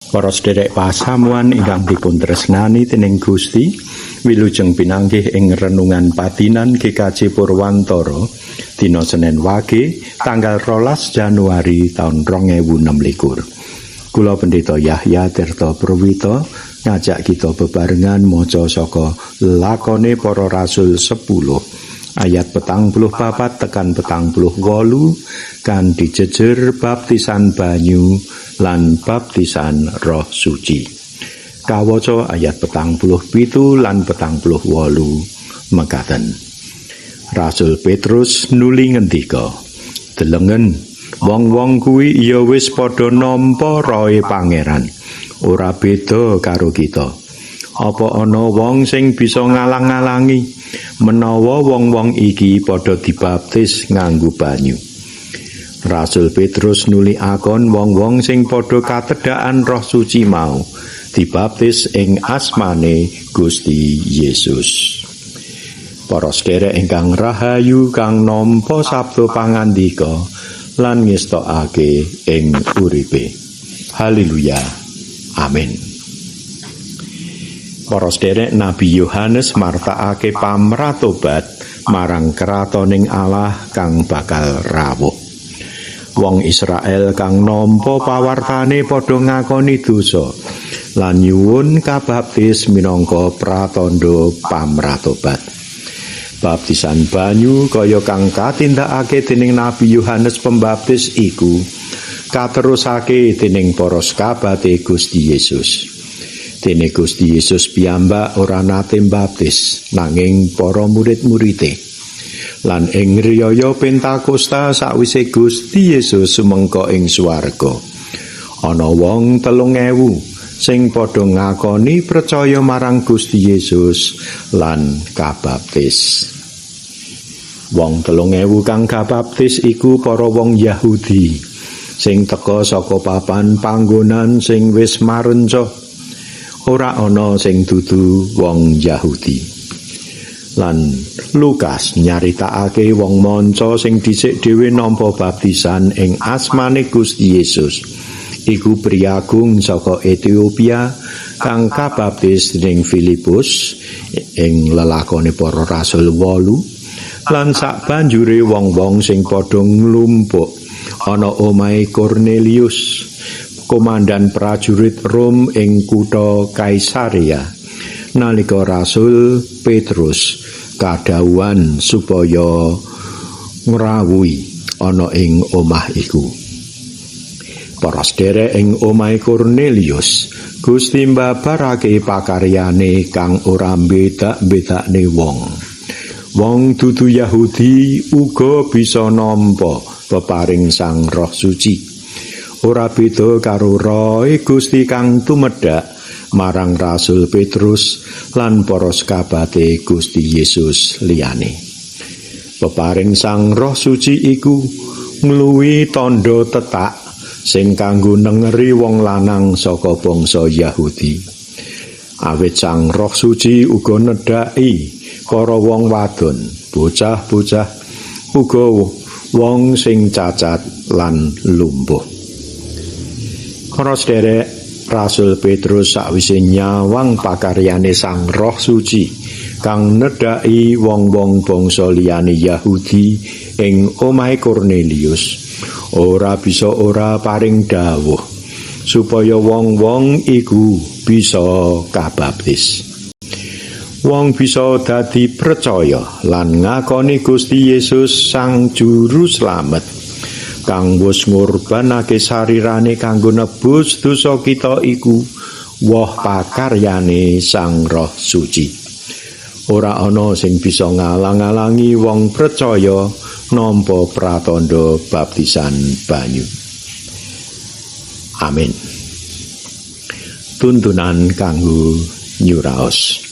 Para sederek pasamuan ingkang dipun tresnani dening Gusti, wilujeng pinanggih ing renungan padinan GKJ Purwantara dina Senin Wage tanggal 12 Januari taun 2026. Kula Pendeta Yahya Tirta Purwita ngajak kita bebarengan maca saka Lakone Para Rasul 10 ayat 44 tekan 48 kan dijejer baptisan banyu lan baptisan Roh Suci. Kawaca ayat 47 lan 48 mekaten. Rasul Petrus nuli ngendika, "Delengen, wong-wong kuwi ya wis padha nampa Rohe Pangeran. Ora beda karo kita. Apa ana wong sing bisa ngalang-alangi menawa wong-wong iki padha dibaptis nganggo banyu?" Rasul Petrus nuli akon wong-wong sing padha katedhakan Roh Suci mau dibaptis ing asmane Gusti Yesus. Para sederek ingkang rahayu kang nampa sabda pangandika lan ngestokake ing uripe. Haleluya. Amin. Para sederek, Nabi Yohanes martakake pamratobat marang kratoning Allah kang bakal rawuh. Wong Israel kang nampa pawartane padha ngakoni dosa lan nyuwun kabaptis minangka pratandha pamratobat. Baptisan banyu kaya kang katindakake dening Nabi Yohanes Pembaptis iku katerusake dening para sekabate Gusti Yesus. Dene Gusti Yesus piyambak ora nate mbaptis, nanging para murid-muride. Lan ing riyaya Pentakosta sakwise Gusti Yesus sumengko ing swarga, ana wong 3000 sing padha ngakoni percaya marang Gusti Yesus lan kabaptis. Wong 3000 kang kabaptis iku para wong Yahudi sing teka saka papan panggonan sing wis marenca. Ora ana sing dudu wong Yahudi. Lan Lukas nyaritakake wong manca sing dhisik dhewe nampa baptisan ing asmane Gusti Yesus iku priyagung saka Ethiopia kang kabaptis dening Filipus ing Lelakone Para Rasul 8, lan sak banjure wong-wong sing padha nglumpuk ana omahe Cornelius, komandan prajurit Rom ing kutha Kaisarea, nalika Rasul Petrus kadhawuhan supaya ngrawuhi ana ing omah iku. Para sederek, ing omahe Cornelius, Gusti mbabarake pakaryane kang ora beda-bedakne wong. Wong dudu Yahudi uga bisa nampa peparing Sang Roh Suci. Ora beda karo Rohe Gusti kang tumedhak marang Rasul Petrus lan para sekabate Gusti Yesus liyane. Peparing Sang Roh Suci iku ngluwihi tandha tetak sing kanggo nengeri wong lanang saka bangsa Yahudi. Awit Sang Roh Suci uga nedhaki para wong wadon, bocah-bocah, uga wong sing cacat lan lumpuh. Para sederek, Rasul Petrus sakwise nyawang pakaryane Sang Roh Suci kang nedhaki wong-wong bangsa liyane Yahudi ing omahe Cornelius, ora bisa ora paring dawuh supaya wong-wong iku bisa kabaptis. Wong bisa dadi percaya lan ngakoni Gusti Yesus Sang Juru Slamet kang wis ngorbanake sarirane kanggo nebus dosa kita iku woh pakaryane Sang Roh Suci. Ora ana sing bisa ngalang-alangi wong percaya nampa pratandha baptisan banyu. Amin. Tuntunan kanggo nyuraos.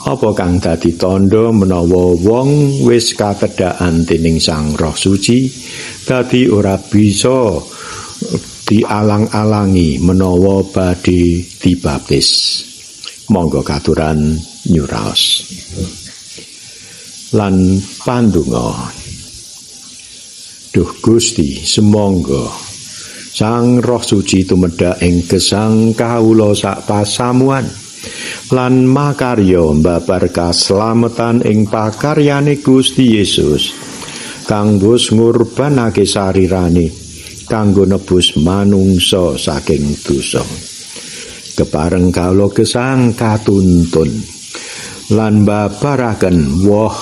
Apa kang dadi tandha menawa wong wis katedhakan dening Sang Roh Suci dadi ora bisa dialang-alangi menawa badhe dibaptis? Monggo katuran nyuraos. Lan pandonga. Duh Gusti, sumangga Sang Roh Suci tumedhak ing gesang kawula sak pasamuan lan makarya mbabar kaslametan ing pakaryane Gusti Yesus kang wus ngurbanake sarirane kanggo nebus manungsa saking dosa. Kepareng kawula gesang katuntun lan mbabaraken woh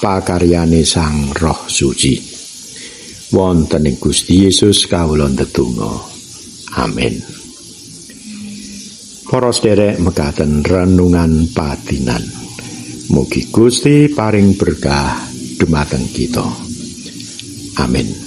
pakaryane Sang Roh Suci. Wonten ing Gusti Yesus kawula ndedonga. Amin. Para sederek, mekaten renungan padinan. Mugi Gusti paring berkah dumateng kita. Amin.